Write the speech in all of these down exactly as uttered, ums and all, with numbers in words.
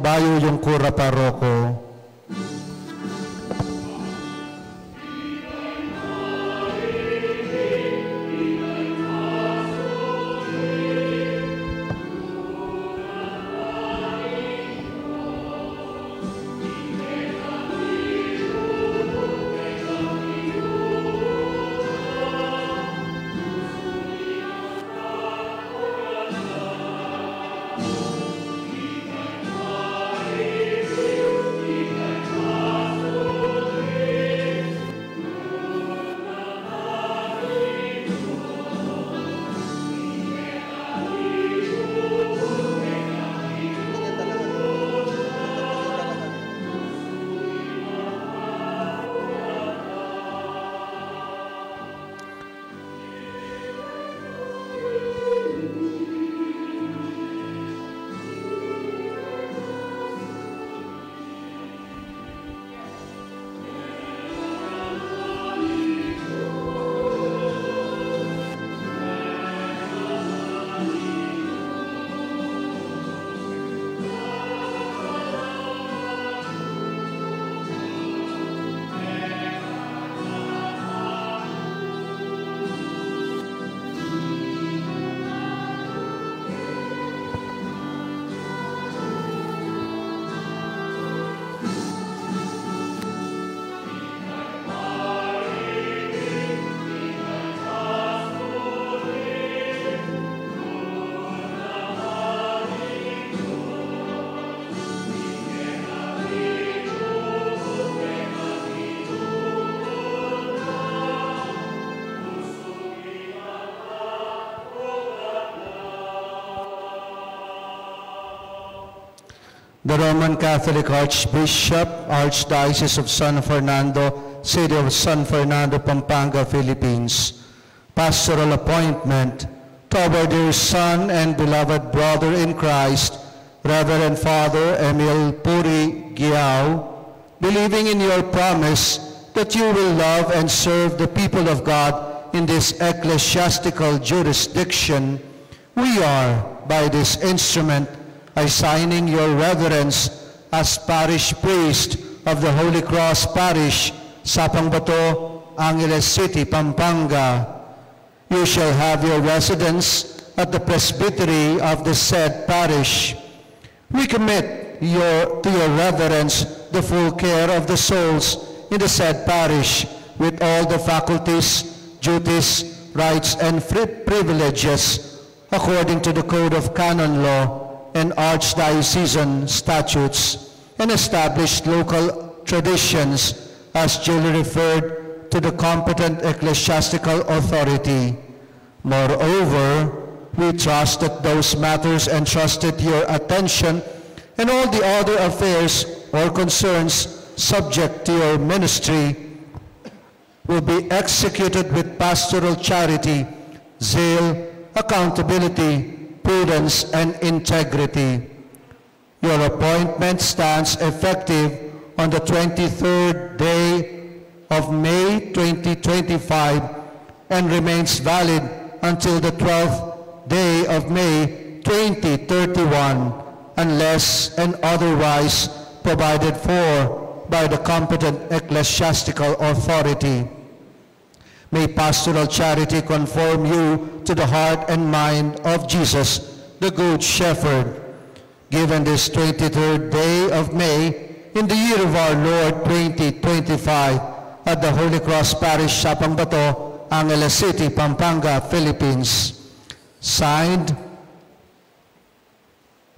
Bayu yung kura paroko. The Roman Catholic Archbishop, Archdiocese of San Fernando, City of San Fernando, Pampanga, Philippines. Pastoral appointment to our dear son and beloved brother in Christ, Reverend Father Emil Puri Giao, believing in your promise that you will love and serve the people of God in this ecclesiastical jurisdiction, we are, by this instrument, assigning your reverence as parish priest of the Holy Cross Parish, Sapang Bato, Angeles City, Pampanga. You shall have your residence at the presbytery of the said parish. We commit your, to your reverence the full care of the souls in the said parish, with all the faculties, duties, rights, and pri-, privileges according to the Code of Canon Law and Archdiocesan statutes and established local traditions as duly referred to the competent ecclesiastical authority. Moreover, we trust that those matters entrusted to your attention and all the other affairs or concerns subject to your ministry will be executed with pastoral charity, zeal, accountability, prudence, and integrity. Your appointment stands effective on the twenty-third day of May twenty twenty-five and remains valid until the twelfth day of May twenty thirty-one, unless and otherwise provided for by the competent ecclesiastical authority. May pastoral charity conform you to the heart and mind of Jesus, the Good Shepherd. Given this twenty-third day of May, in the year of our Lord twenty twenty-five, at the Holy Cross Parish, Sapang Bato, Angeles City, Pampanga, Philippines. Signed,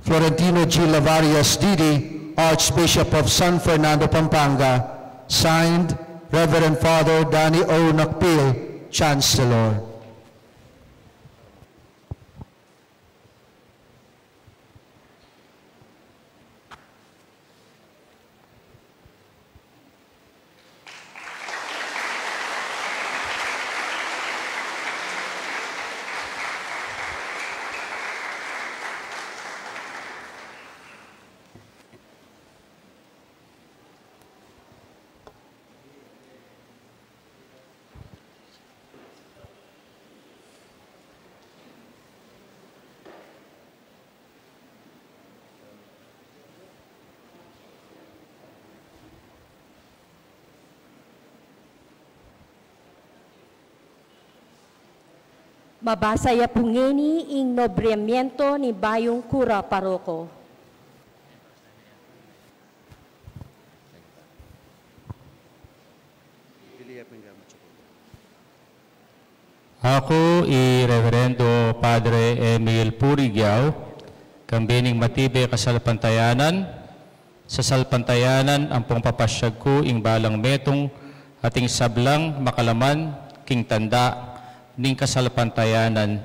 Florentino G. Lavarias, D D, Archbishop of San Fernando, Pampanga. Signed, Reverend Father Danny O. Nakpil, Chancellor. Pabasa ya pu ngeni ing nombramiento ning bayung kura paroko. Aku i Reverendo Padre Emil Purigiao, kambe ning matibe kasalpantayanan, sasalpantayanan ampong papasyag ku ing balang metung at ing sablang makalaman king tanda ning kasalpantayanan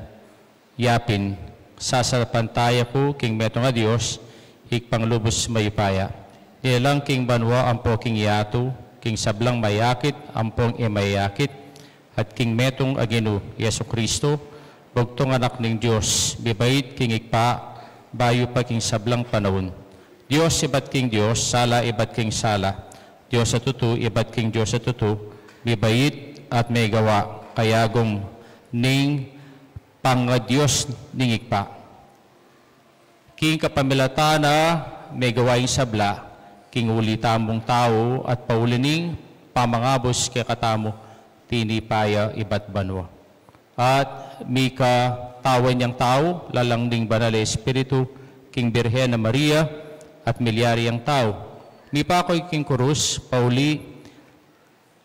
yapin, sasalpantaya ku king metung a Dios, Ibpang lubus mayupaya, nilalang king banua ampo king yatu, king sablang mayakit ampong e mayakit, at king metung a Ginu, Jesu Kristo, bugtung Anak ning Dios, mibait king Ibpa, bayu pa king sablang panaun. Dios ibat king Dios, sala ibat king sala, Dios a tutu ibat king Dios a tutu, mibait at megawa kayagum ning pangadios ning Ibpa. King kapamilatan na megawa ing sabla, king uli tamung tau at pauli ning pamangabus kekatamu, tinipa ya ibat banua. At mika tawan yang tau, lalang ning Banal a Espiritu, king Birhen a Maria, at milyari yang tau. Mipaku ya king kurus, pauli,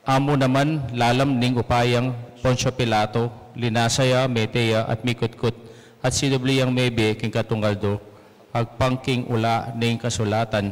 amu naman lalam ning upayang Poncio Pilato, linasa ya, mete ya, at mikutkut, at sinubli yang mebie king katung aldo, agpang king ula ning kasulatan,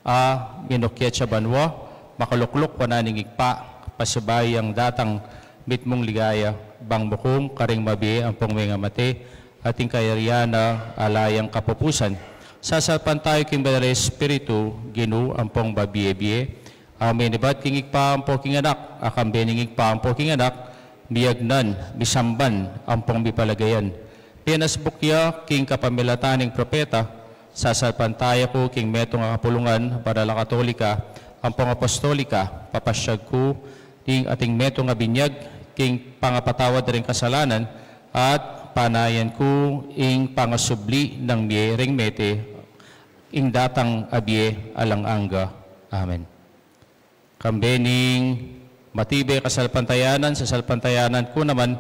a minukyat ya banua, makalukluk wanan ning Ibpa, pasibayu yang datang mitmung ligaya, bang mukum karing mabie ampong mengamate, at ing kayarian na ala yang kapupusan. Sasalpantaya ku king Banal a Espiritu, Ginu ampong mabie-bie, a menibat king Ibpa ampo king Anak, a kambe ning Ibpa ampo king Anak, miyagnan, misamban, ampong mipalagayan. Pinasbuk ya king kapamilatan ning propeta, sasalpantaya ku king metung a kapulungan, banal a Katolika, ampong apostolika, papasyag ku ing ating metung a binyag king pangapatawad da ring kasalanan, at panayan ku ing pangasubli nang mie ring mete, ing datang a bie alang angga. Amen. Kambe ning matibe kasalpantayanan, sasalpantayanan ku naman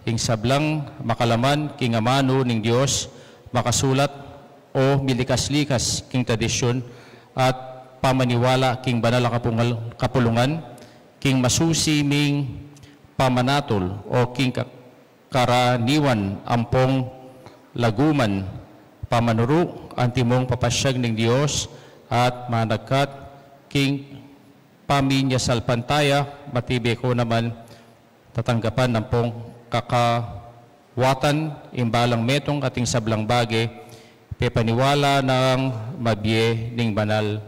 ing sablang makalaman king amanu ning Dios, makasulat o milikas-likas king tradisyun at pamaniwala king banal a kapungal-, kapulungan, king masusi ming pamanatul o king ka-, karaniwan ampong laguman, pamanuru, antimong papasyag ning Dios, at managkat king paminyasalpantaya, matibe ku naman tatanggapan ampong kakawatan ing balang metung at ing sablang bage, pepaniwala nang mabie ning banal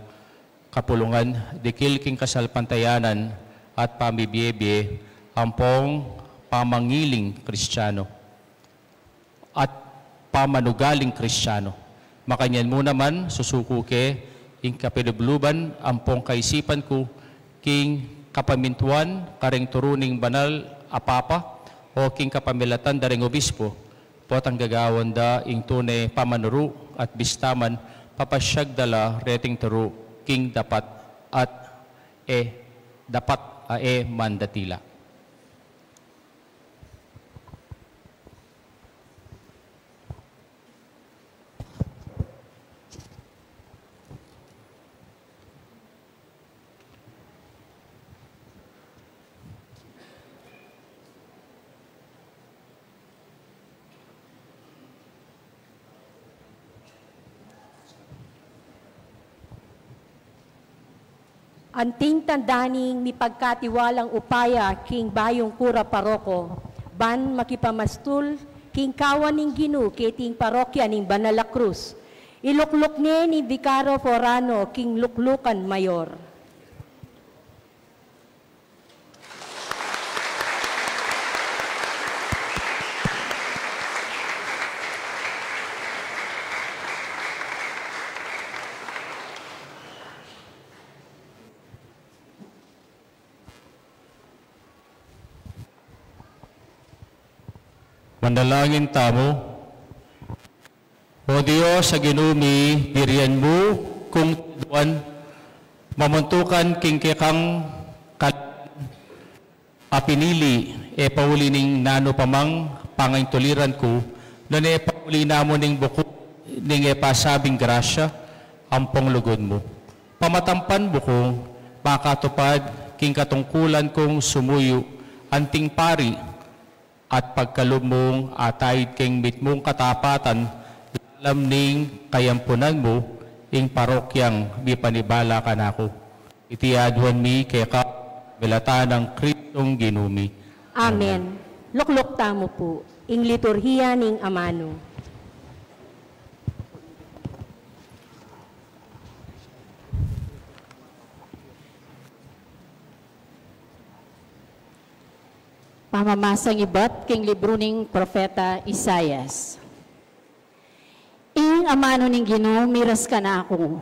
kapulungan, dikil king kasalpantayanan at pamibie-bie, ampong pamangiling Kristiano at pamanugaling Kristiano. Makanyan mu naman, susuku ke ing kapilubluban ampong kaisipan ku king kapamintuan karing turu ning banal a Papa o king kapamilatan da ring obispo, potang gagawan da ing tune pamanuru at bista man papasyag da la reting turu king dapat at e, dapat a e mandatila. Anting tanda ning mipagkatiwalang upaya king bayung kura paroko, ban makipamastul king kawan ning Ginu keting parokya ning Banal a Krus. Ilukluk ne ning Vicario Forano king luklukan mayor. Manalangin tamu. O Dios, a Ginu mi, birian mu kung tuduan mamuntukan king kekang kal-, a pinili, e pauli ning nanu pa mang pangaintuliran ku, nune pauli na mu ning buku ning e pasabing grasya ampong lugud mu. Pamatampan mu kung makatupad king katungkulan kung sumuyu anting pari at pagkalub mung ataid king mitmung katapatan lalam ning kayampunan mu ing parokyang mipanibala kanaku. Iti aduan mi keka, milatan nang Kristong Ginu mi. Amen. Lukluk tamu pu ing liturhiya ning amanu. Pamamasang ibat king libru ning propeta Isaias. Ing amanu ning Ginu miras kanaku,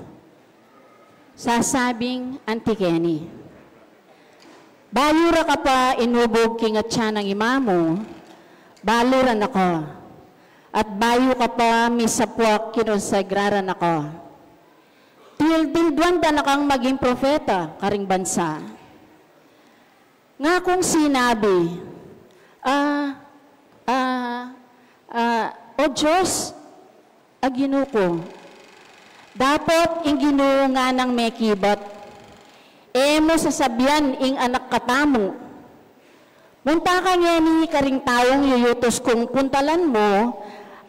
sasabing anti keni, bayu ra ka pa inubug king atian nang ima mu, balu ra na ka, at bayu ka pa misapuak, kinonsagra ra na ka. Til-, tilduan da na kang maging propeta karing bansa. Ngakung sinabi, a, a, a, O Dios, a Ginu ku, dapot ing Ginu nganang mekibat, e mu sasabian ing anak katamu. Munta ka ngeni karing taung yuyutus kung puntalan mu,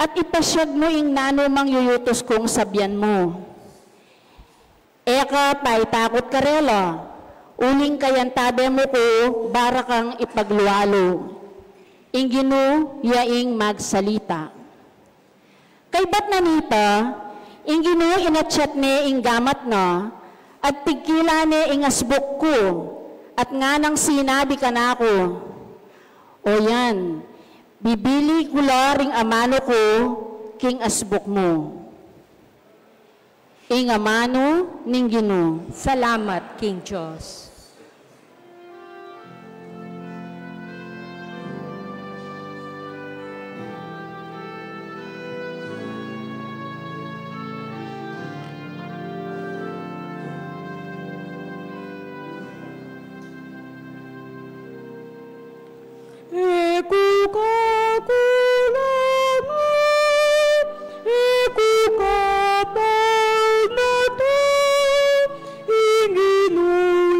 at ipasiag mu ing nanu mang yuyutus kung sabian mu. E ka paitakut karela, uling kayantabe mu ku bara kang ipaglualu. Ing Ginu ya ing magsalita. Kaybat na nita, ing Ginu inatyat ne ing gamat na, at tigkilan ne ing asbuk ku, at nganang sinabi kanaku, O yan, bibili ku la ring amanu ku king asbuk mu. Ing amanu ning Ginu. Salamat king Dios. E ku kakulangan, e ku kapalnatan, ing Ginu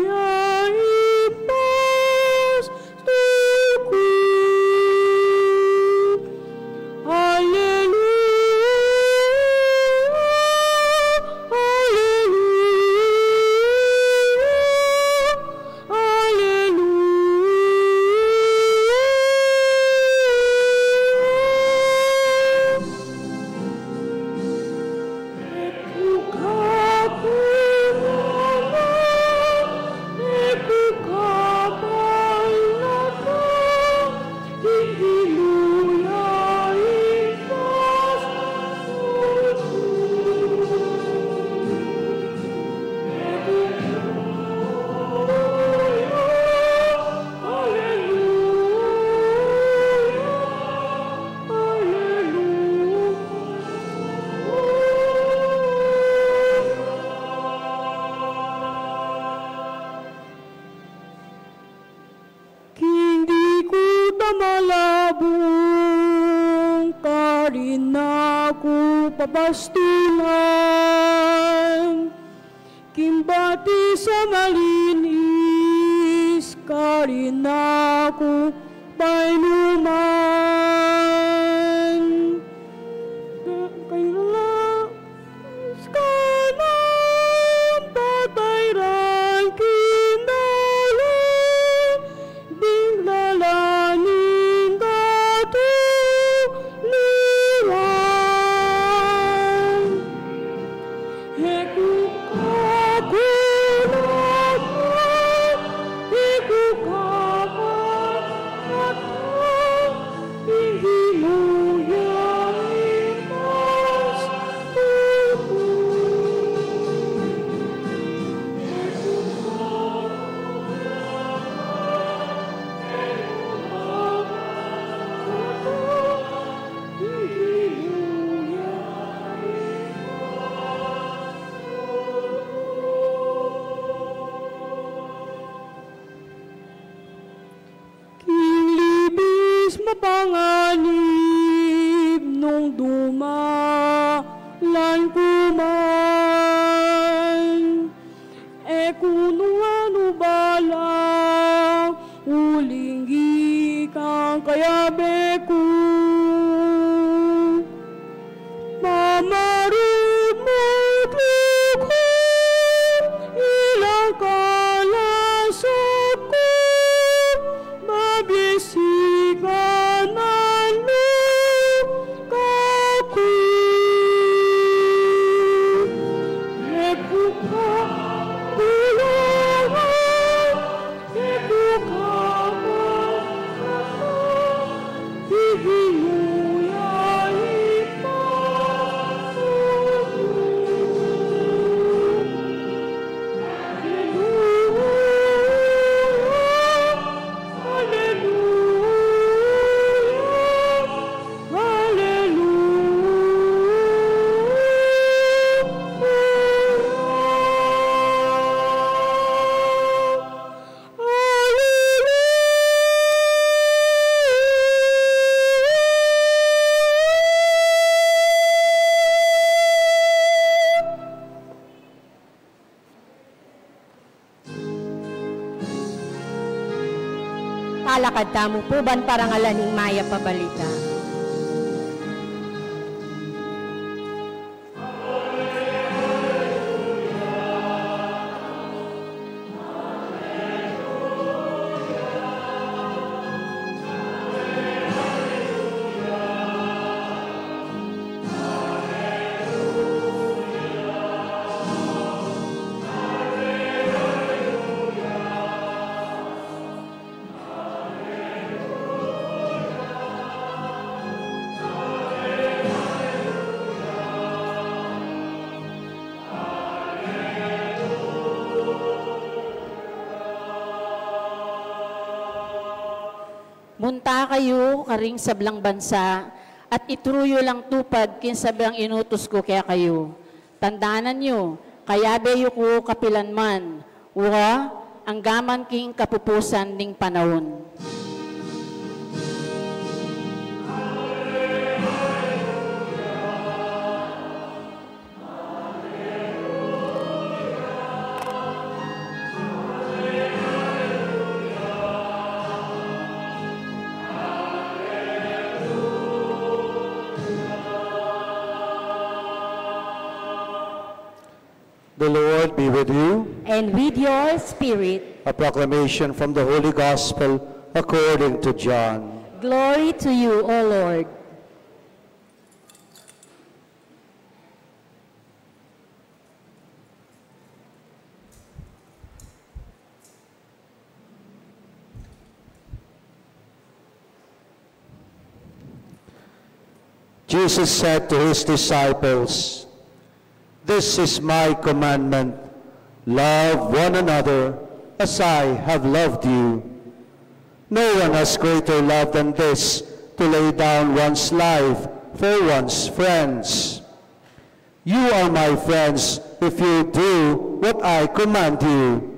ya ing pastu ku. Alleluia, alleluia. Alleluia. King di ku tamalabung, karin na ku papastulan. King batisang malinis, karin na ku painuman. Kailangan Kanan patay rang kinali, ding lalaning katuliran. He ku kakulangan, he ku kapatatan, King libis mapanganib, Lakad tamu pu ban parangalan ing mayap a balita. Munta kayu karing sablang bansa at ituru yu lang tupad king sablang inutus ku kekayu. Tandanan yu, kayabe yu ku kapilan man, wa, anggaman king kapupusan ning panaun. The Lord be with you. And with your spirit. A proclamation from the Holy Gospel according to John. Glory to you, O Lord. Jesus said to his disciples, "This is my commandment, love one another as I have loved you. No one has greater love than this, to lay down one's life for one's friends. You are my friends if you do what I command you.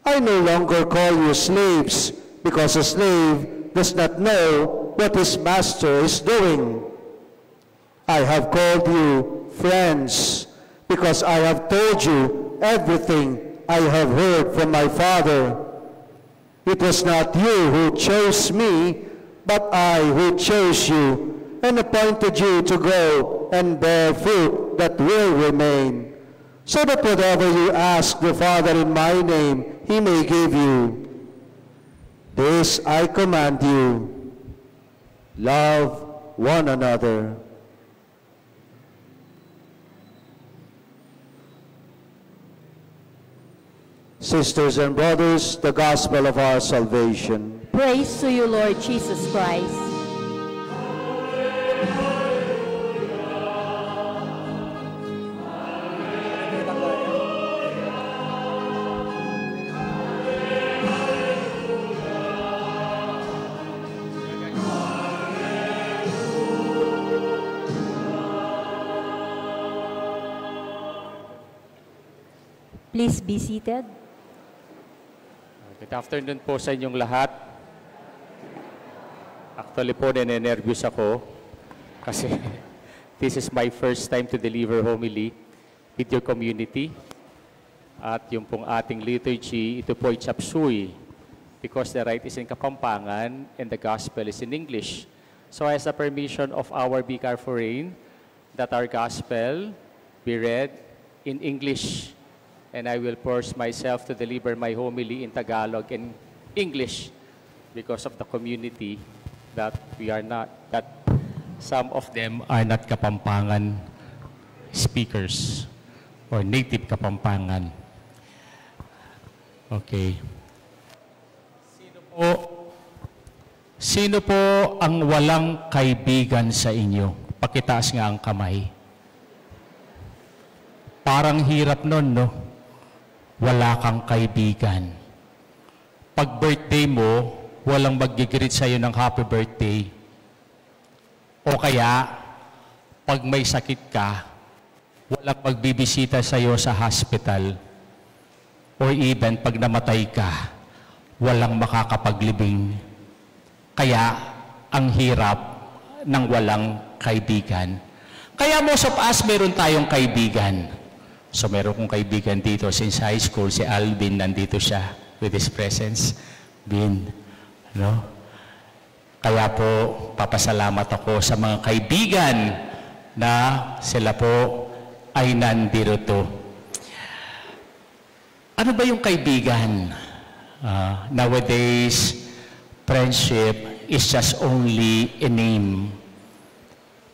I no longer call you slaves, because a slave does not know what his master is doing. I have called you friends, because I have told you everything I have heard from my Father. It was not you who chose me, but I who chose you and appointed you to go and bear fruit that will remain, so that whatever you ask the Father in my name, he may give you. This I command you, love one another." Sisters and brothers, the gospel of our salvation. Praise to you, Lord Jesus Christ. Please be seated. Good afternoon po sa inyong lahat. Actually po, ninenervyos ako kasi this is my first time to deliver homily with your community. At yung pong ating liturgy, ito po ay chop suey because the rite is in Kapampangan and the gospel is in English. So as the permission of our Vicar Foreign, that our gospel be read in English, and I will force myself to deliver my homily in Tagalog and English because of the community that we are not, that some of them are not Kapampangan speakers or native Kapampangan. Okay. Sino po, sino po ang walang kaibigan sa inyo? Pakitaas nga ang kamay. Parang hirap nun, no? Wala kang kaibigan. Pag birthday mo, walang maggi-greet sa'yo ng happy birthday. O kaya, pag may sakit ka, walang magbibisita sa'yo sa hospital. Or even, pag namatay ka, walang makakapaglibing. Kaya, ang hirap ng walang kaibigan. Kaya most of us, meron tayong kaibigan. So, meron kong kaibigan dito since high school, si Alvin, nandito siya with his presence. Vin, No? Kaya po, papasalamat ako sa mga kaibigan na sila po ay nandirito. Ano ba yung kaibigan? Ah, nowadays, friendship is just only a name.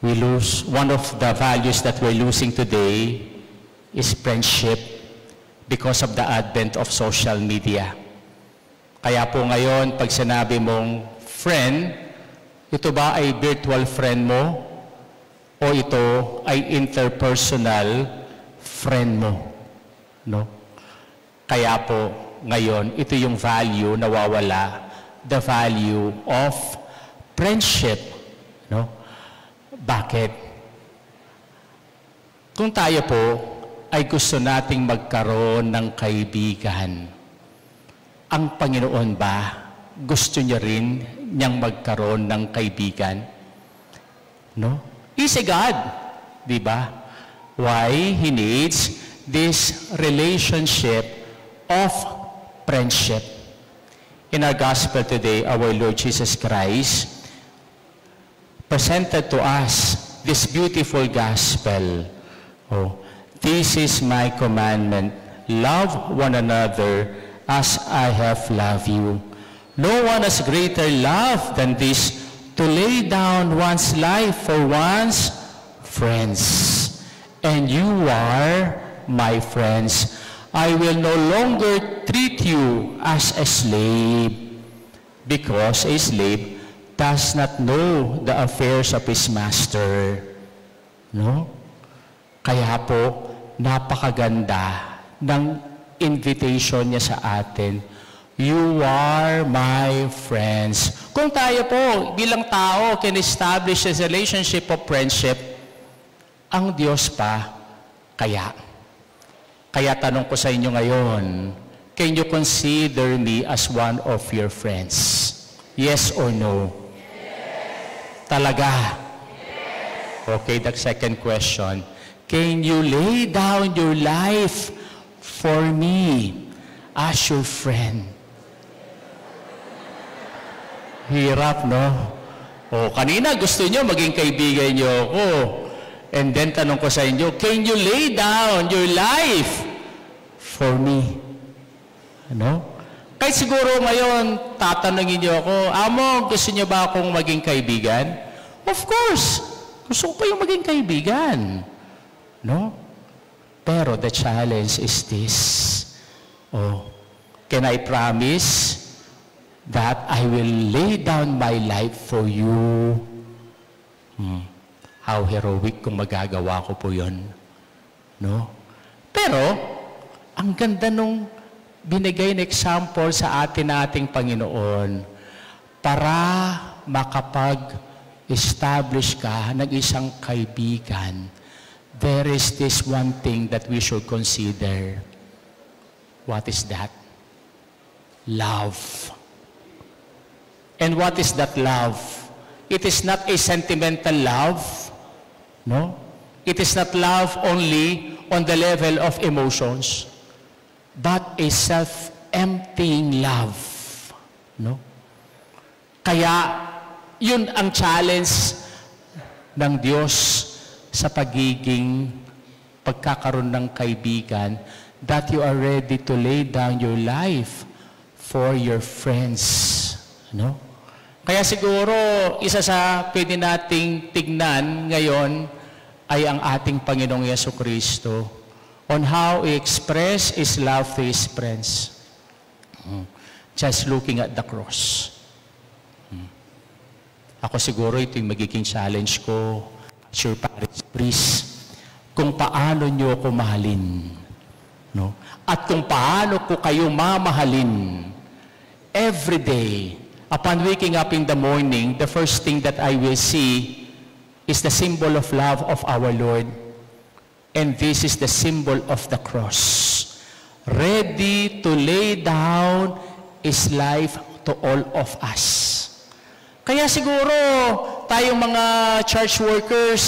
We lose, one of the values that we're losing today is friendship because of the advent of social media. Kaya po ngayon, pag sinabi mong friend, ito ba ay virtual friend mo o ito ay interpersonal friend mo? No? Kaya po ngayon, ito yung value nawawala, the value of friendship. No? Bakit? Kung tayo po ay gusto nating magkaroon ng kaibigan, ang Panginoon ba gusto niya rin niyang magkaroon ng kaibigan? No? He's a God, di ba? Why he needs this relationship of friendship? In our gospel today, our Lord Jesus Christ presented to us this beautiful gospel. Oh, this is my commandment. Love one another as I have loved you. No one has greater love than this, to lay down one's life for one's friends. And you are my friends. I will no longer treat you as a slave, because a slave does not know the affairs of his master. No? Kaya po, napakaganda ng invitation niya sa atin. You are my friends. Kung tayo po, bilang tao, can establish a relationship of friendship, ang Diyos pa kaya? Kaya tanong ko sa inyo ngayon, can you consider me as one of your friends? Yes or no? Talaga? Okay, the second question. Can you lay down your life for me as your friend? Hirap, no? O, kanina gusto nyo maging kaibigan nyo ako. And then tanong ko sa inyo, can you lay down your life for me? Ano? Kahit siguro ngayon, tatanungin nyo ako, "Amo, gusto nyo ba akong maging kaibigan?" Of course! Gusto ko kayong maging kaibigan. No? Pero the challenge is this. Oh, can I promise that I will lay down my life for you? Hmm. How heroic kung magagawa ko po yun. No? Pero, ang ganda nung binigay na example sa atin ng ating Panginoon para makapag-establish ka ng isang kaibigan. There is this one thing that we should consider. What is that? Love. And what is that love? It is not a sentimental love, no? It is not love only on the level of emotions, but a self-emptying love, no? Kaya, yun ang challenge ng Diyos sa pagiging, pagkakaroon ng kaibigan, that you are ready to lay down your life for your friends, no? Kaya siguro, isa sa pwede nating tignan ngayon ay ang ating Panginoong Yesu Kristo on how he expressed his love to his friends. Hmm. Just looking at the cross. Hmm. Ako siguro, ito yung magiging challenge ko as your parish priest. Kung paano nyo ako mahalin, no? At kung paano ko kayo mamahalin. Every day, upon waking up in the morning, the first thing that I will see is the symbol of love of our Lord. And this is the symbol of the cross. Ready to lay down his life to all of us. Kaya siguro, tayong mga church workers,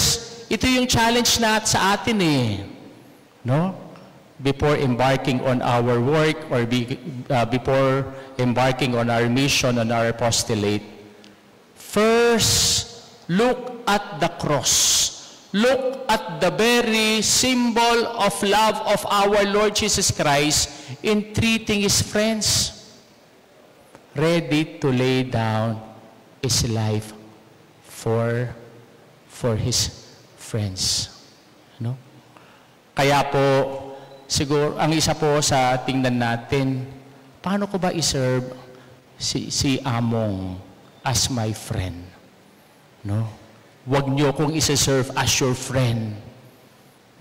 ito yung challenge nat sa atin eh. No? before embarking on our work or be, uh, before embarking on our mission, on our apostolate, first look at the cross. Look at the very symbol of love of our Lord Jesus Christ in treating his friends, ready to lay down his life for for his friends. No? Kaya po, siguro, ang isa po sa tingnan natin, paano ko ba i-serve si, si Among as my friend? No? Huwag niyo kong isi-serve as your friend.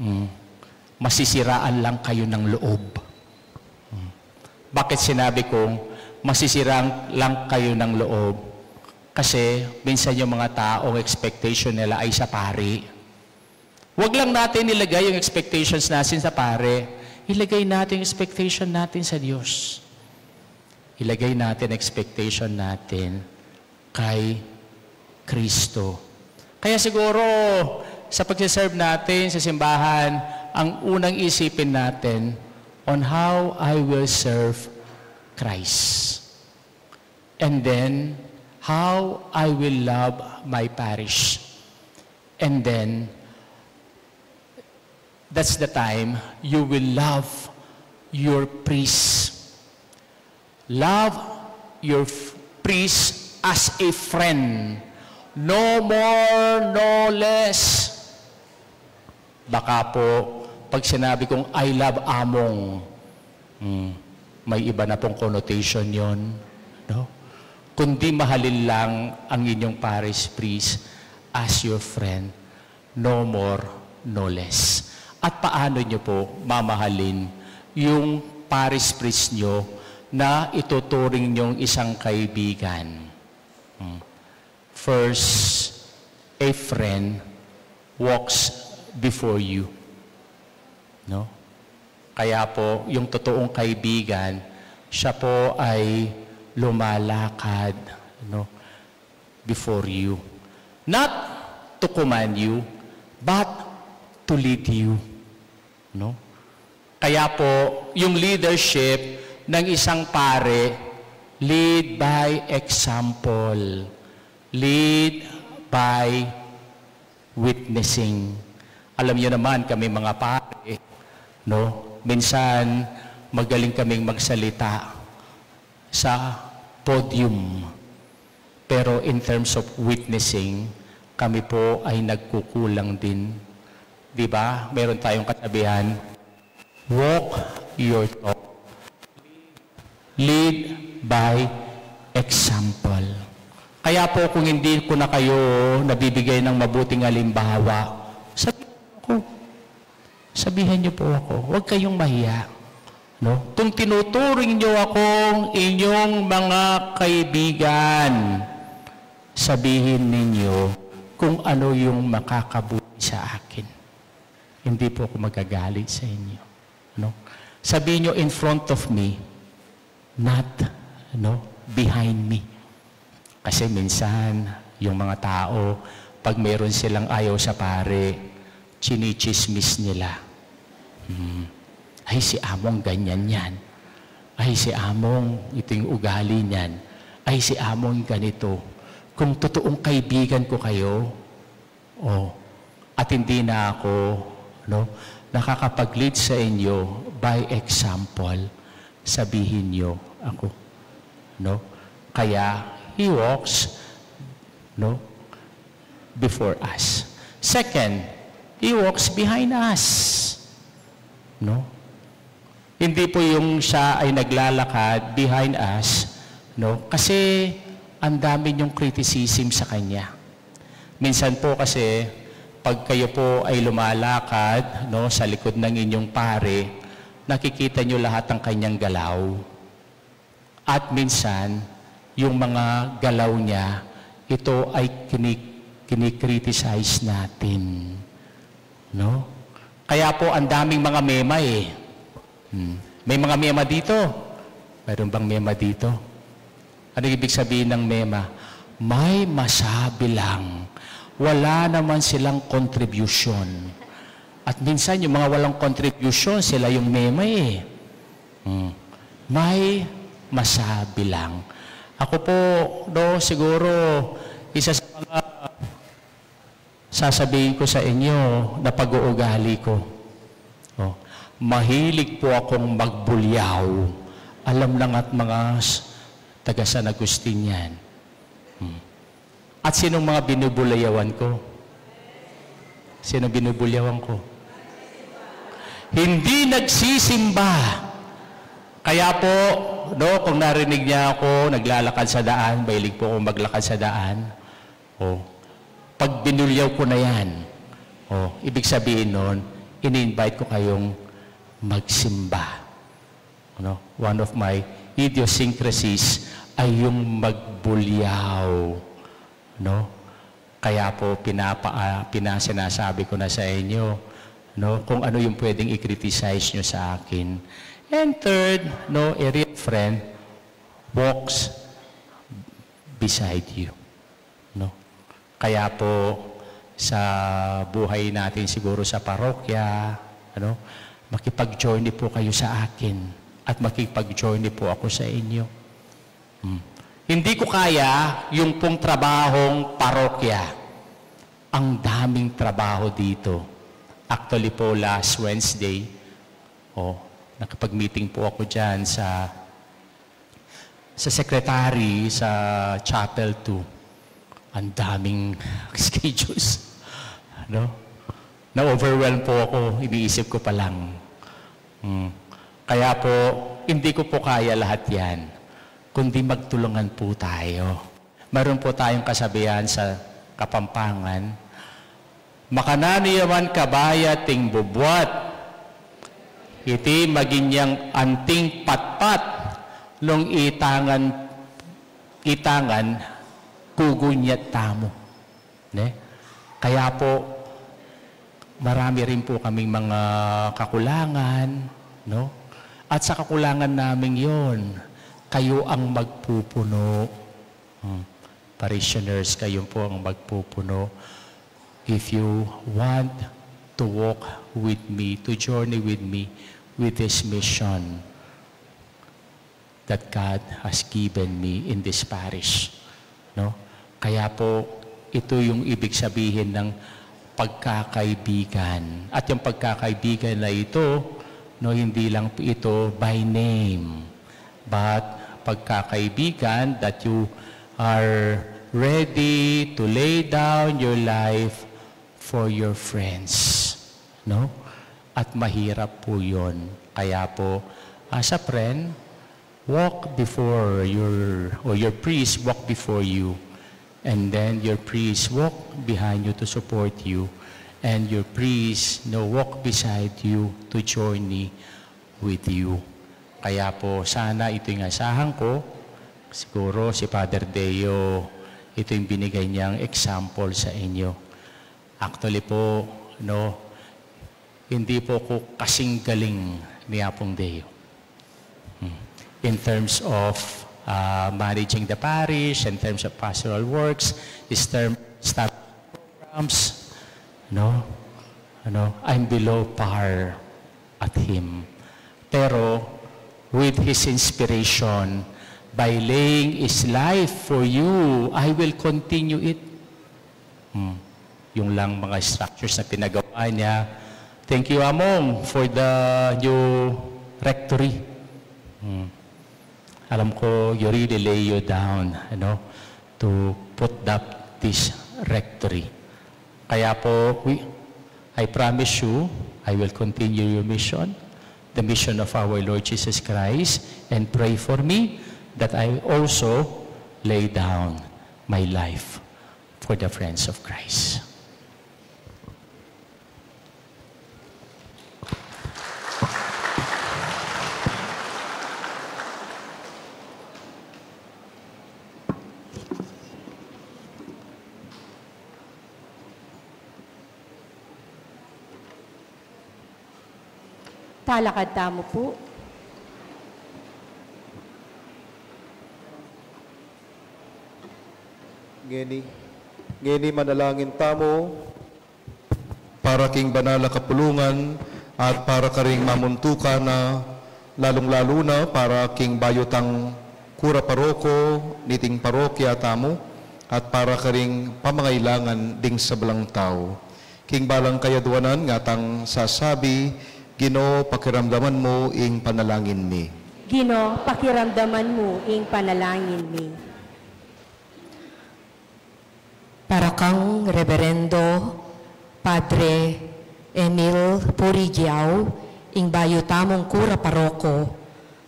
Mm. Masisiraan lang kayo ng loob. Mm. Bakit sinabi kong masisiraan lang kayo ng loob? Kasi minsan yung mga taong expectation nila ay sa pari. Huwag lang natin ilagay yung expectations natin sa pare. Ilagay natin yung expectation natin sa Diyos. Ilagay natin expectation natin kay Kristo. Kaya siguro, sa pagsiserve natin sa simbahan, ang unang isipin natin on how I will serve Christ. And then, how I will love my parish. And then, that's the time you will love your priest. Love your f- priest as a friend. No more, no less. Baka po, pag sinabi kong, "I love Among," hmm, may iba na pong connotation yon, no? Kundi mahalin lang ang inyong parish priest as your friend, no more, no less. At paano nyo po mamahalin yung parish priest nyo na ituturing nyong isang kaibigan? Hmm. First, a friend walks before you. No? Kaya po, yung totoong kaibigan, siya po ay lumalakad, no, before you. Not to command you, but to lead you. No? Kaya po, yung leadership ng isang pare, lead by example. Lead by witnessing. Alam niyo naman, kami mga pare, no? Minsan, magaling kaming magsalita sa podium. Pero in terms of witnessing, kami po ay nagkukulang din. Di ba? Meron tayong kasabihan, "Walk your talk. Lead by example." Kaya po, kung hindi ko na kayo nabibigay ng mabuting halimbawa, sabihin ko, sabihan niyo po ako, huwag kayong mahiya. No? Kung tinuturing niyo akong inyong mga kaibigan, sabihin ninyo kung ano yung makakabuti sa akin. Hindi po ako magagalit sa inyo. No? Sabihin niyo in front of me, not, no, behind me. Kasi minsan, yung mga tao, pag meron silang ayaw sa pare, chinichismis nila. Hmm. "Ay, si Among ganyan yan. Ay, si Among, ito yung ugali niyan. Ay, si Among ganito." Kung totoong kaibigan ko kayo, oh, at hindi na ako, no, nakakapag-lead sa inyo by example, sabihin niyo ako, no? Kaya, he walks, no, before us. Second, he walks behind us, no? Hindi po yung siya ay naglalakad behind us, no? Kasi ang dami niyong criticism sa kanya. Minsan po kasi, pag kayo po ay lumalakad, no, sa likod ng inyong pare, nakikita niyo lahat ng kanyang galaw. At minsan, yung mga galaw niya, ito ay kini-, kinikriticize natin. No? Kaya po, ang daming mga mema eh. Hmm. May mga mema dito. Meron bang mema dito? Ano ibig sabihin ng mema? May masabi lang. Wala naman silang contribution. At minsan yung mga walang contribution, sila yung meme eh. Hmm. May masabi lang. Ako po, no, siguro, isa sa mga sasabihin ko sa inyo na pag-uugali ko. Oh, mahilig po akong magbulyaw. Alam ng at mga s- taga San Agustin yan. Hmm. At sinong mga binubulyawan ko? Sino binubulyawan ko? Hindi nagsisimba. Kaya po, no, kung narinig niya ako, naglalakad sa daan, mahilig po akong maglakad sa daan. Oh, pag binulyaw ko na yan, oh, ibig sabihin nun, ini-invite ko kayong magsimba. Ano? One of my idiosyncrasies ay yung magbulyaw. No? Kaya po, pinapa, ah, pina-, sinasabi ko na sa inyo, no, kung ano yung pwedeng i-criticize nyo sa akin. And third, no, a real friend walks beside you. No? Kaya po, sa buhay natin siguro sa parokya, ano, makipag-journey po kayo sa akin at makipag-journey po ako sa inyo. Hmm. Hindi ko kaya yung pong trabahong parokya. Ang daming trabaho dito. Actually po, last Wednesday, oh, nakapag-meeting po ako dyan sa sa secretary sa Chapel two. Ang daming schedules. No? Na-overwhelm po ako, iniisip ko pa lang. Hmm. Kaya po, hindi ko po kaya lahat yan, kundi magtulungan po tayo. Meron po tayong kasabihan sa Kapampangan, makananu ya man kabaya ating bubuat, iti maging yang anting patpat, nung itangan, itangan, kugunyat tamu. Ne? Kaya po, marami rin po kaming mga kakulangan, no? At sa kakulangan naming yon, kayo ang magpupuno. Hmm. Parishioners, kayo po ang magpupuno. If you want to walk with me, to journey with me, with this mission that God has given me in this parish, no? Kaya po, ito yung ibig sabihin ng pagkakaibigan. At yung pagkakaibigan na ito, no, hindi lang ito by name, but pagkakaibigan that you are ready to lay down your life for your friends, no? At mahirap po 'yon. Kaya po, as a friend, walk before your, or your priest walk before you, and then your priest walk behind you to support you, and your priest, no, walk beside you to journey with you. Kaya po, sana ito yung asahan ko. Siguro si Father Deo, ito yung binigay niyang example sa inyo. Actually po, no, hindi po ako kasing galing ni Apong Deo. Hmm. In terms of, uh, managing the parish, in terms of pastoral works, is term, staff programs, no? Ano, I'm below par at him. Pero with his inspiration, by laying his life for you, I will continue it. Hmm. Yung lang mga structures na pinagawa niya. Thank you, Among, for the new rectory. Hmm. Alam ko, you really lay you down, ano, to put up this rectory. Kaya po, we, I promise you, I will continue your mission, the mission of our Lord Jesus Christ, and pray for me that I also lay down my life for the friends of Christ. Talakad tamu pu. Ngeni, ngeni manalangin tamu. para king banal a kapulungan, at para karing mamuntukan na, lalung-lalu na para king bayu tang kura paroko niting parokya tamu, at para karing pamangailangan ding sablang tau. King balang kayaduanan ngatang sasabi, Ginu, pakiramdaman mu ing panalangin mi. Ginu, pakiramdaman mu ing panalangin mi. Para kang Reberendo Padre Emil Purigiao, ing bayu tamung kura paroko,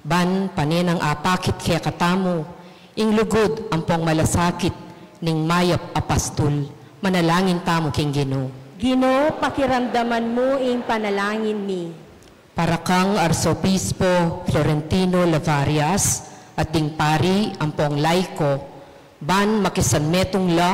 ban pane nang apakit kekatamu ing lugud ampong malasakit ning mayap a pastul. Manalangin tamu king Ginu. Ginu, pakiramdaman mu ing panalangin mi. Para kang Arsobispo Florentino Lavarias at ding pari ampong laiko, ban makisanmetung la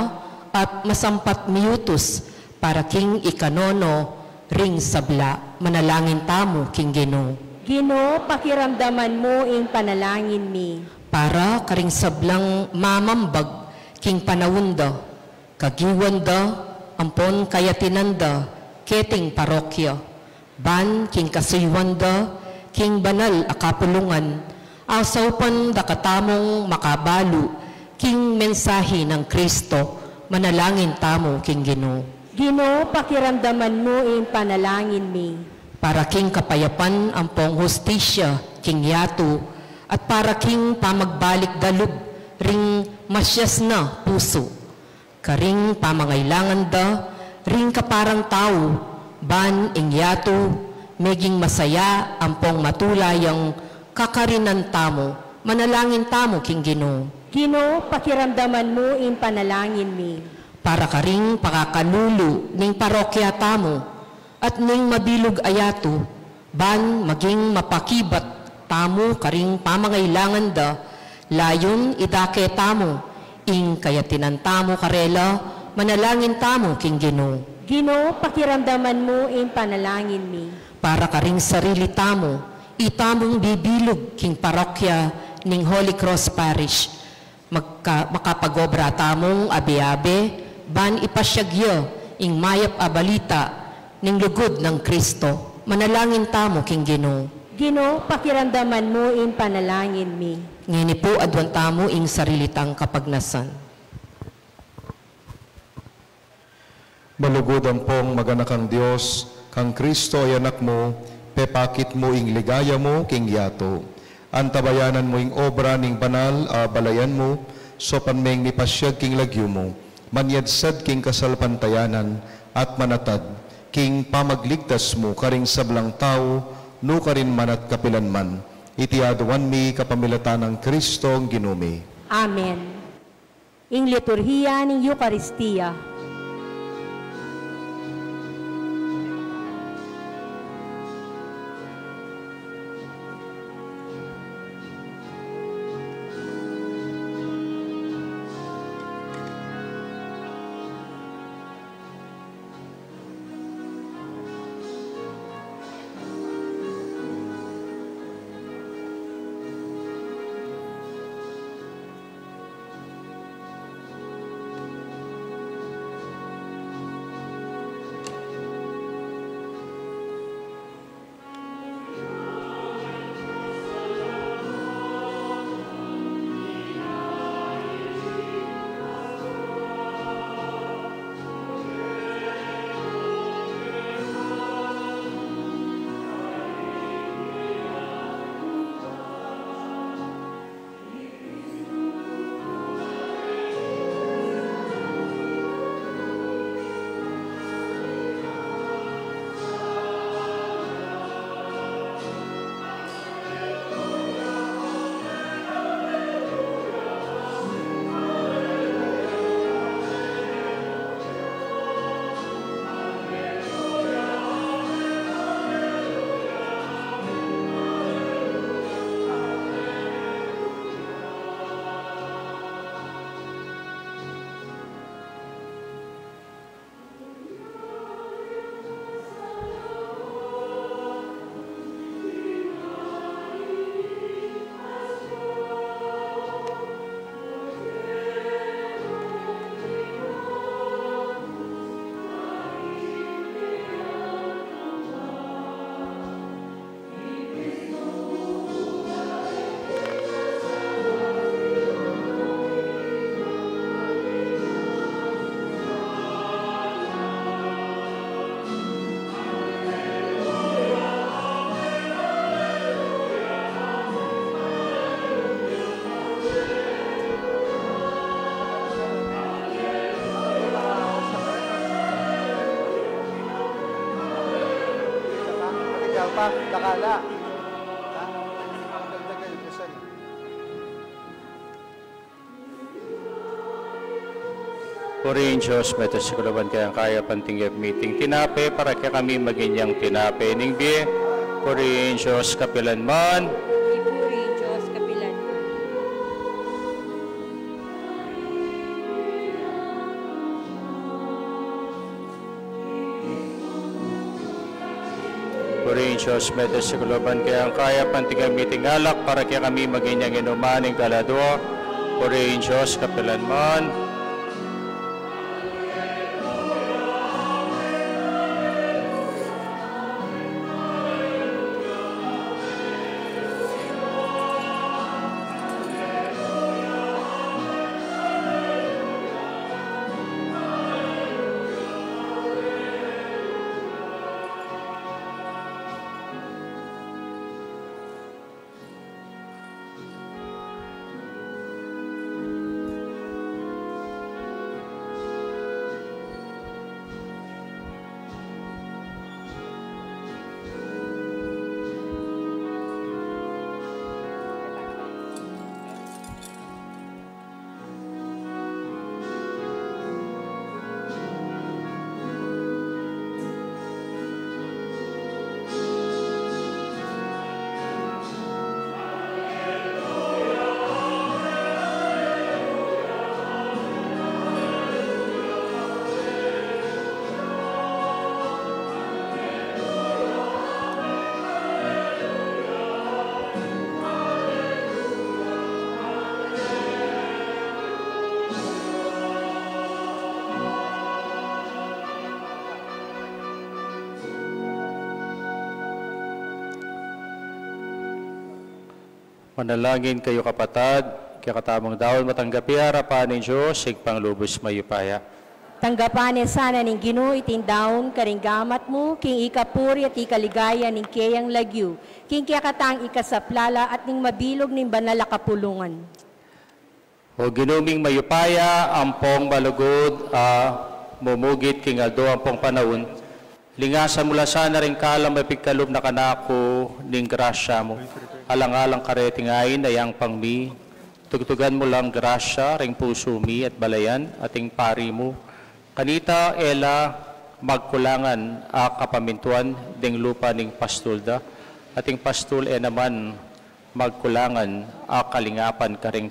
at masampat miutus para king ikanono ring sabla. Manalangin tamu king Ginu. Ginu, pakiramdaman mu ing panalangin mi. Para karing sablang mamambag king panaun da, kagiwan da, ampon kayatinan da keting parokya, ban king kasuyuan da king banal a kapulungan, asaupan da katamung makabalu king mensahi nang Kristo. Manalangin tamu king Ginu. Ginu, pakiramdaman mu ing panalangin mi. Para king kapayapan ampong hustisya king yatu, at para king pamagbalik da lub ring masias na pusu, karing pamangailangan da ring kaparang tau, ban ing yatu meging masaya ampong matula yang kakarinan tamu. Manalangin tamu king Ginu. Ginu, pakiramdaman mu ing panalangin mi. Para karing pakakalulu ning parokya tamu at ning mabilug a yatu, ban maging mapakibat tamu karing pamangailangan da, layun idake tamu ing kayatinan tamu karela. Manalangin tamu king Ginu. Ginu, pakiramdaman mu ing panalangin mi. Para karing sarili tamu, itamung bibilug king parokya ning Holy Cross Parish, magka-, makapag-obra tamung abe-abe, ban ipasyag ya ing mayap a balita ning lugud nang Kristo. Manalangin tamu king Ginu. Ginu, pakiramdaman mu ing panalangin mi. Ngeni pu, aduan tamu ing sarili tang kapagnasan. Malugud ampong maganakang Dios, kang Kristo a Anak mu, pepakit mu ing ligaya mu king yatu. Antabayanan mu ing obra ning banal a balayan mu, saupan meng mipasyag king lagyu mu, manyadsad king kasalpantayanan, at manatad king pamagligtas mu karing sablang tau, nukarin man at kapilan man. Iti aduan mi kapamilatan nang Kristong Ginu mi. Amen. Ing liturhiya ning Eukaristia. Dakala. Purihin Dios, metung sa kaluban kayang kaya panting yap miting tinape, para kekami maging yang tinape ning bie. Purihin Dios kapilan man. Purihin Dios kapilan man. Purihin Dios, metung sa kaluban kayang kaya panting yap miting alak, para kekami maging yang inuman ning kaladua. Purihin Dios kapilan man. Manalangin kayu, kapatad, kekatamung daun matanggap ya ing arapan ning Dios, Ibpang lubus mayupaya. Tanggapan ne sana ning Ginu iting daun karing gamat mu, king ikapuri at ikaligaya ning keyang lagyu, king kekatang ikasaplala at ning mabilug ning banal a kapulungan. O Ginu ming mayupaya, ampong malugud a mumugit king aldo ampong panaun, lingasan mu la sana ring kalam a pigkalub na kanaku ning grasya mu. Alang-alang kareti ngan, ayang pang mi, tugtugan mu lang grasya ring pusu mi at balayan at ing pari mu. Kanita e la magkulangan a kapamintuan ding lupa ning pastul da, at ing pastul e naman magkulangan a kalingapan karing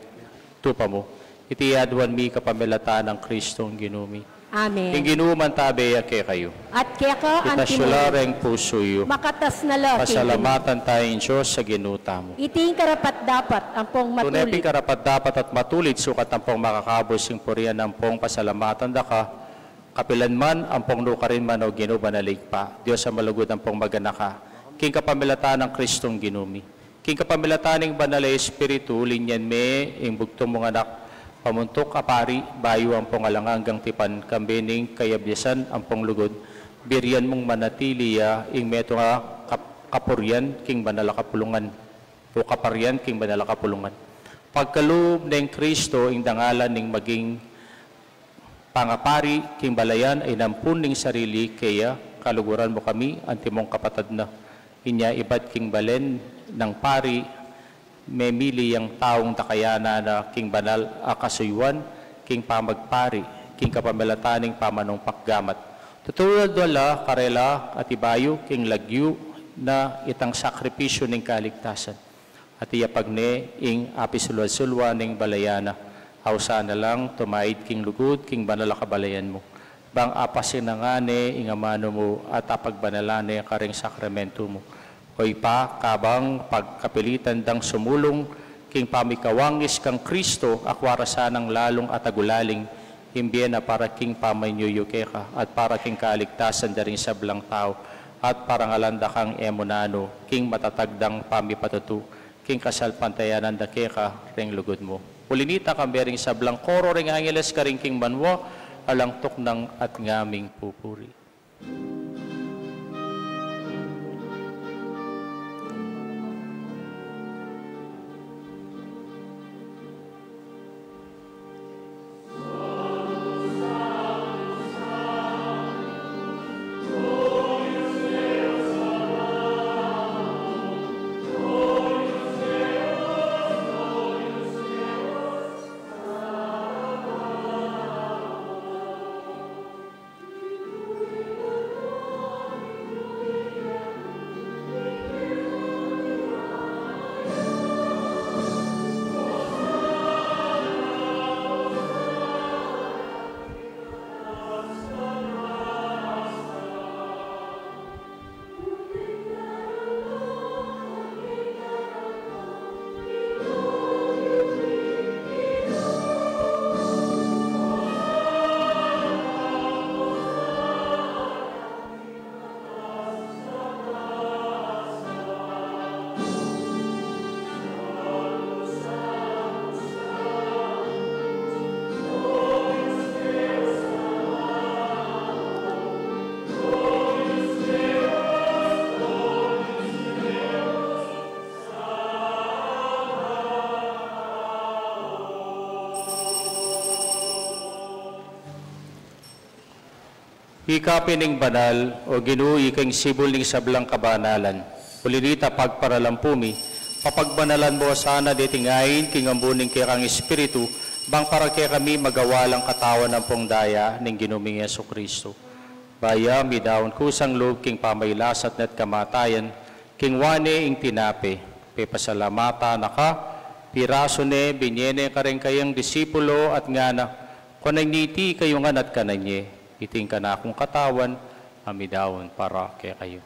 tupa mu. Iti aduan mi kapamilatan nang Kristong Ginu mi. Amen. Ing Ginu mantabe ya kekayu. At keka antimu. Itas yu la ring pusu yu. Makatas na la king Ginu. Pasalamatan taya ing Dios a Ginu tamu. Iti ing karapat-dapat ampong matulid. Tune pin karapat-dapat at matulid, sukat ampong makakabus ing purian ampong pasalamatan da ka, kapilan man ampong nukarin man, o Ginu, banal a Ibpa, Dios a malugud ampong maganaka, king kapamilatan nang Kristong Ginu mi. King kapamilatan ning Banal a Espiritu, linyan me ing bugtung mung Anak, pamuntuk a pari, bayu ampong alang anggang tipan, kambe ning kayabyasan ampong lugud, birian mung manatili ya ing metung a kap-, kapurian king banal a kapulungan, o kaparian king banal a kapulungan. Pagkalub neng Kristo ing dangalan ning maging pangapari king balayan a inampun ning sarili keya, kaluguran mu kami, antimong kapatad na. Inya ibat king balen nang pari, memili yang taung dakayanan na king banal a kasuyuan, king pamagpari, king kapamilatan ning pamanumpak gamat. Tutulad da la karela at ibayu king lagyu na itang sakripisyu ning kaligtasan. At iyapag ne ing apisulwad-sulwa ning balayan na, ausan na lang tumaid king lugud king banal a kabalayan mu. Bang apasinangan ne ing amanu mu at apagbanalan ne karing sakramentu mu. O Ibpa, kabang pagkapilitan dang sumulung king pamikawangis kang Kristo, akua ra sanang lalung atagulaling ing bie na para king pamanyuyu keka at para king kaligtasan da ring sablang tau, at parangalan da kang e mu nanu king matatag dang pamipatutu king kasalpantayanan da keka ring lugud mu. Uli nita, kambe ring sablang koro ring angeles karin king banua, alang tuknang at ngaming pupuri. Ika pin ing banal, O Ginu, ika ing sibul ning sablang kabanalan. Uli na nita, pagparalampu mi, papagbanalan mu sana deting ain king ambun ning kekang Espiritu, bang para kekami magawa lang katawan ampong daya ning Ginu ming Jesucristo. Ba ya midaun kusang lub king pamailasat na at kamatayan, kingwa ne ing tinape, pepasalamatan na ka, pirasu ne, binye ne kareng kayang disipulo at ngana, kuanan ye iti kayu ngan at kanan ye, iti ing kanakung katawan, a midaun para kekayu.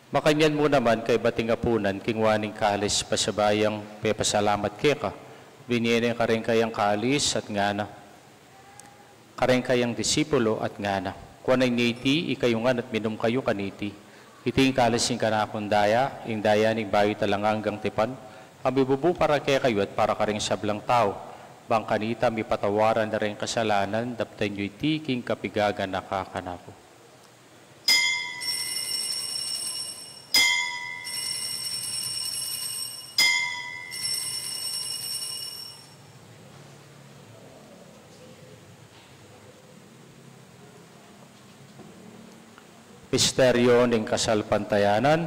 Makanyan mu naman kaybat ning apunan, kingwa ne ing kalis pasibayu yang pepasalamat keka, binye ne kareng kayang kalis at ngana, kareng kayang disipulo at ngana, kuanan ye iti ikayu ngan at minum kayu kaniti. Iti ing kalis ning kanakung daya, ing daya ning bayu at alang anggang tipan, a mibubu para kekayu at para kareng sablang tau. Bang kanita mipatawaran la reng kasalanan, daptan yu iti king kapigaganaka kanaku. Misteryo ning kasalpantayanan.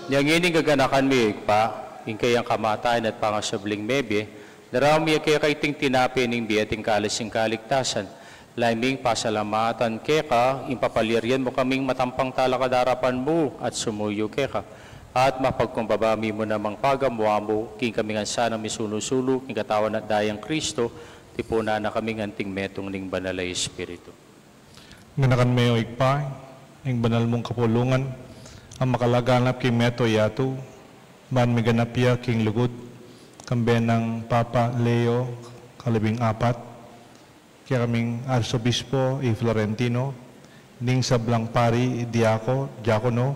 Nya ngeni gaganakan mi, Ibpa, ing kayang kamatayan at pangasubling mebie, daraun mi keka iting tinape ning bie at ing kalis ning kaligtasan, lalu ming pasalamatan keka, ing papalyarian mu kaming matampang talakad king arapan mu at sumuyu keka. At mapagkumbaba mi mu namang pagamuan mu, king kami ngan sanang misulu-sulu king katawan at dayang Kristo, tipunan na kaming anting metung ning Banal a Espiritu. Ganakan me, O Ibpa, ing banal mung kapulungan a makalaganap king mabilug a yatu, ban miganap ya king lugud, kambe nang Papa Leo kalabing apat, kekaming Arsobispo i Florentino, ding sablang pari, diako, diakono,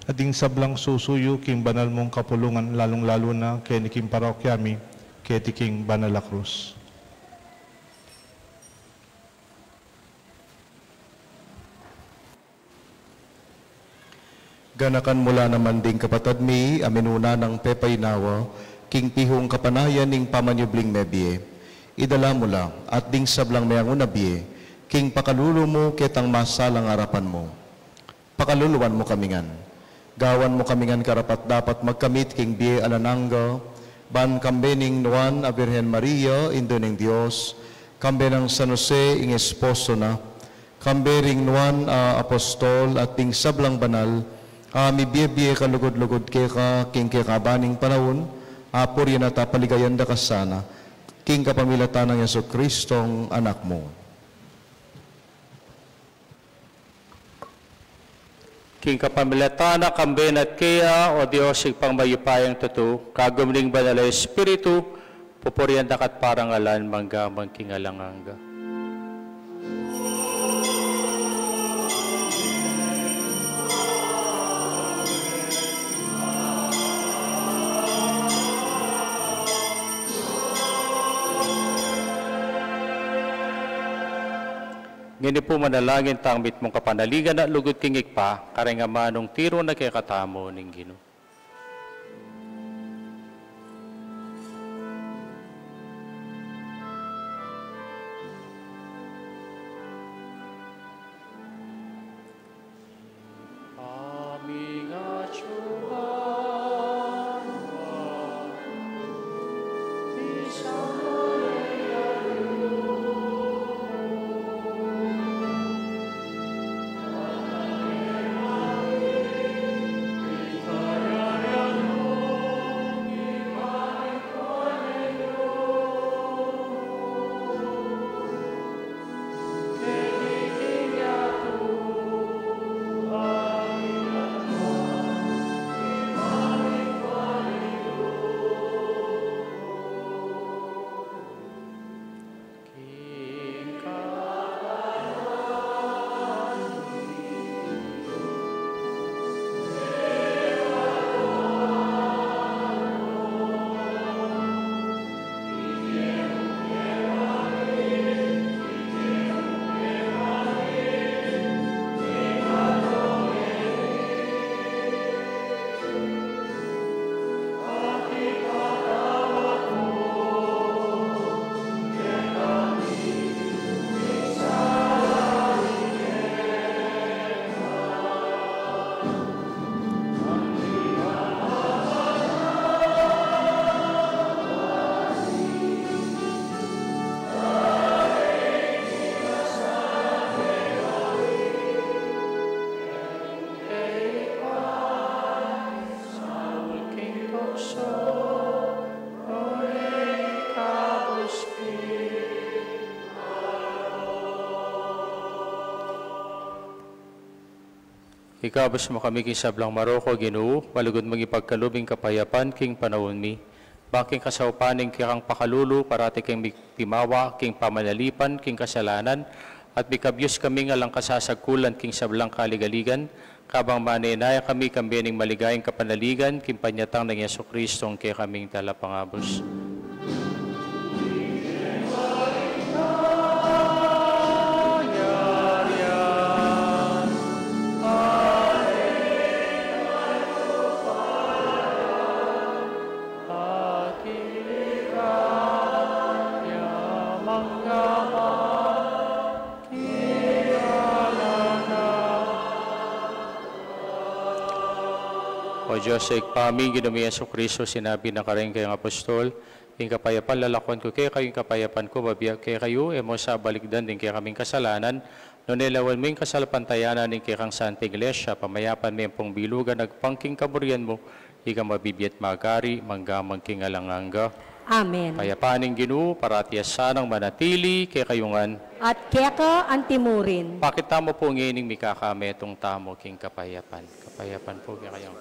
at ding sablang susuyu king banal mung kapulungan, lalung-lalu na keni king parokya mi, keti king Banal a Krus. Ganakan mu la naman ding kapatad mi a minuna nang pepaynawa king pihung kapanayan ning pamanyubling mebie. Idala mu la, at ding sablang meangun a bie, king pakalulu mu ketang masalang arapan mu. Pakaluluan mu kami ngan. Gawan mu kami ngan karapat-dapat magkamit king bie alang angga, ban kambe ning Nuan a Birhen Maria, Indu ning Dios, kambe nang San Jose ing esposo na, kambe ring nuan a apostol at ding sablang banal a mibie-bie kalugud-lugud keka king kekaban ning panaun, a purian at paligayan da ka sana, king kapamilatan nang Jesucristong Anak mu. King kapamilatan na, kambe na at keya, O Dios, Ibpang mayupayang tutu, kagum ning Banal a Espiritu, pupurian da ka at parangalan mangga man king alang angga. Ngeni pu manalangin tang mitmung kapanaligan at lugud king Ibpa, kareng amanung tiru na kekatamu ning Ginu. Ikabus mu kami king sablang marok, O Ginu, malugud mung ipagkalub ing kapayapan king panaun mi. Bang king kasaupan ning kekang pakalulu, parati kaming pimawa king pamanalipan king kasalanan, at mikabyus kaming alang kasasagkulan king sablang kaligaligan, kabang manenaya kami kambe ning maligayang kapanaligan king panyatang nang Jesucristo a kekaming Talapangabus. O Dios, Ibpa mi, Ginu ming Jesucristo, sinabi na karing kayang apostol, ing kapayapan lalakwan ku kekayu, ing kapayapan ku babie ku kekayu, e mu sa balikdan ding kekaming kasalanan, nune lawan mu ing kasalpantayanan ning kekang Santa Iglesia, pamayapan me ampong bilugan agpang king kaburian mu, ikang mabibie at magari, mangga man king alang angga. Amen. Kapayapan ning Ginu, parati ya sanang manatili kekayu ngan. At keka antimurin. Pakit tamu pu ngening mikakametung tamu king kapayapan. Kapayapan pu kekayu.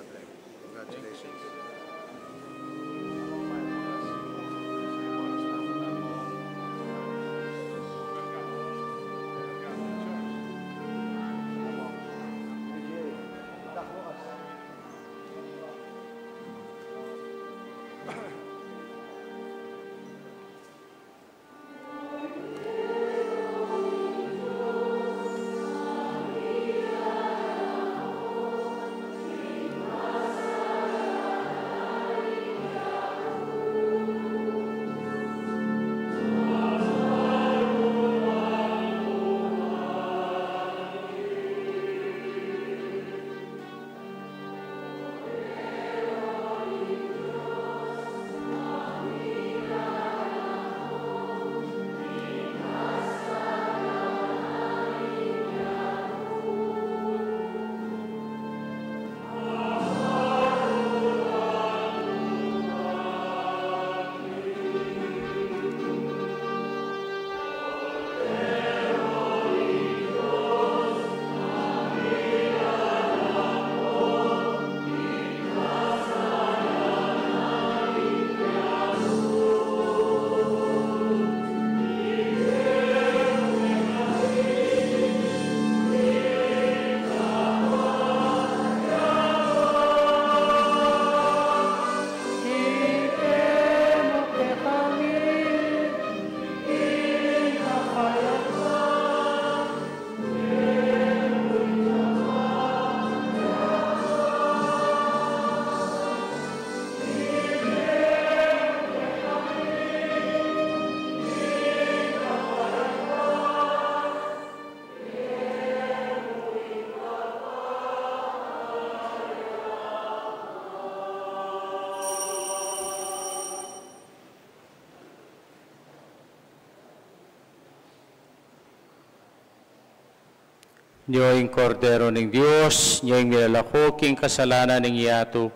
Nyo ing Kordero ning Dios, nyo ing milalako king kasalanan ning yatu.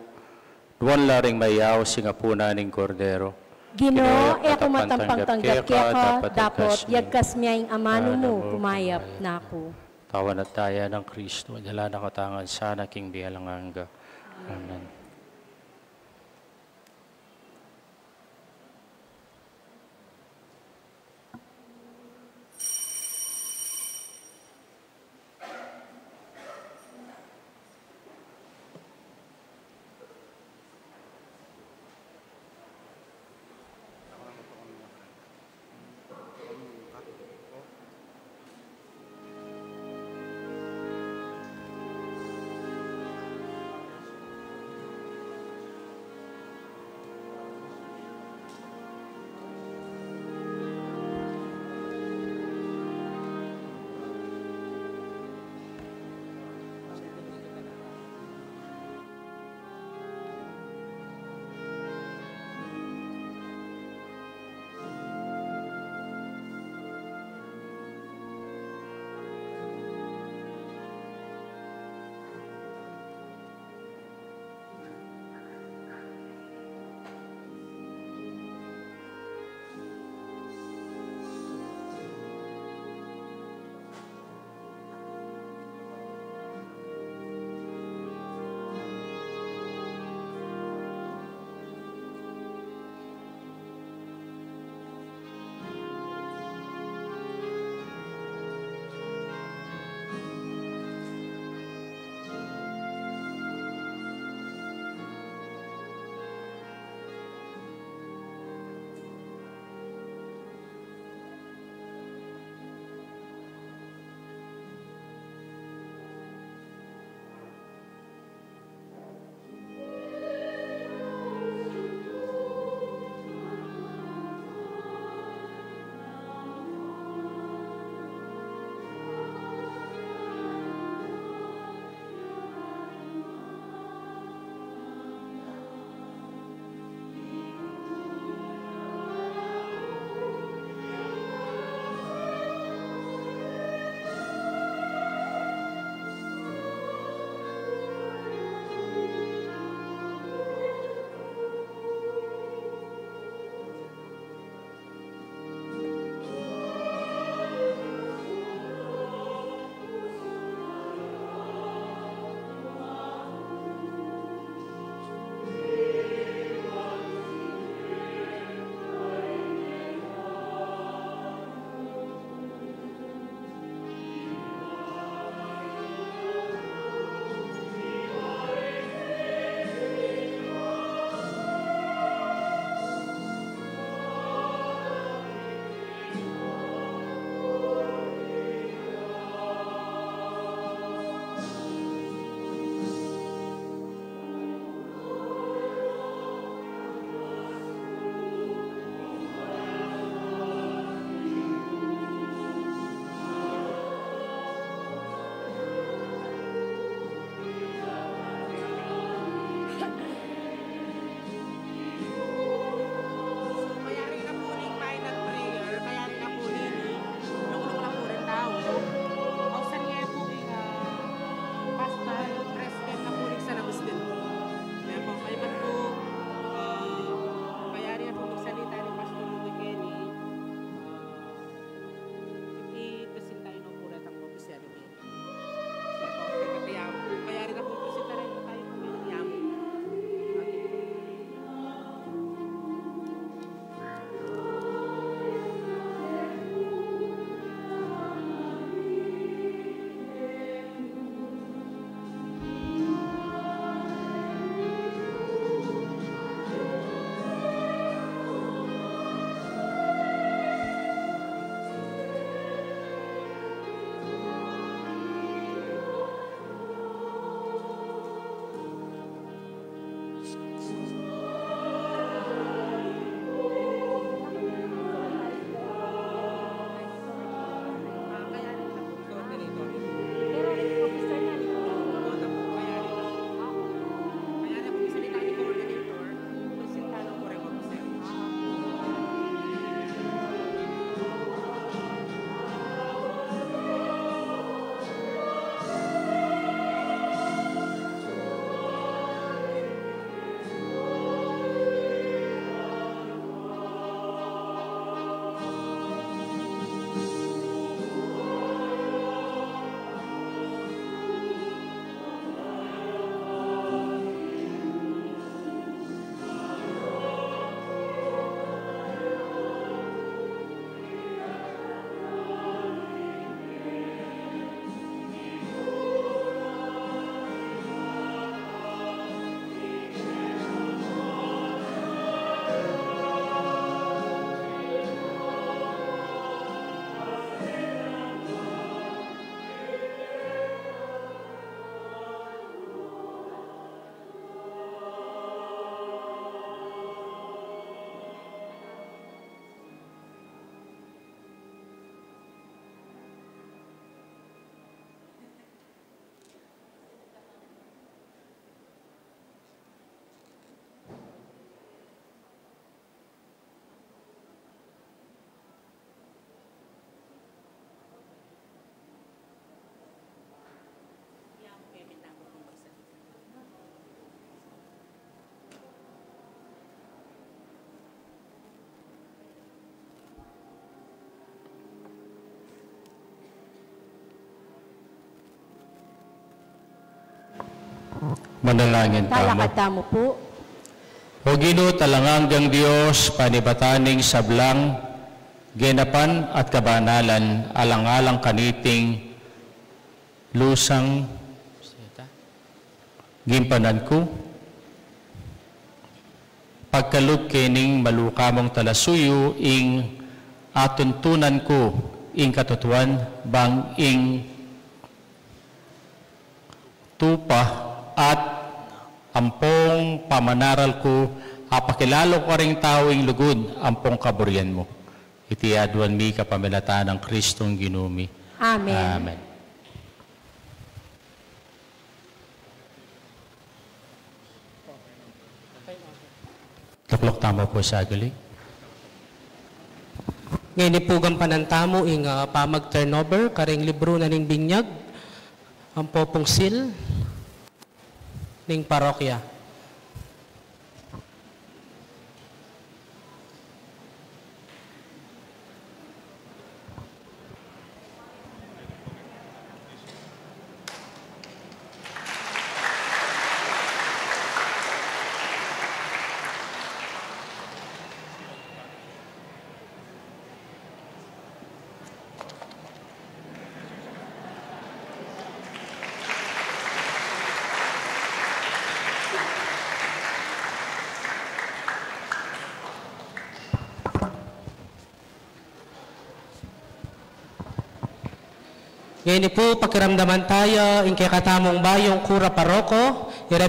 Nuan la ring mayaus ing apunan ning Kordero. Ginu, e ku matampang tanggap keka, dapot yagkas me ing amanu mu, kumayap na ku. Katawan at daya nang Kristo, dala na katangan sana king bie alang angga. Amen. Manalangin tamu. Talakad tamu pu. O Ginu, alang anggang Dios, panibatan ning sablang genapan at kabanalan, alang-alang kaniting lusang gimpanan ku, pagkalub ke ning maluka mung talasuyu ing atuntunan ku ing katutuan, bang ing tupa at ampong pamanaral ku, apakilala ku karing tau ing lugud ampong kaburian mu. Iti aduan mi kapamilatan nang Kristong Ginu mi. Amen. Amen. Lukluk tamu pu saglit. Ngeni pu gampanan tamu ing, ah, pamag-turnover karing libru na ning binyag, ampo pung seal ning parokya. Ngeni pu, pakiramdaman taya ing kekatamung bayung kura paroko, ira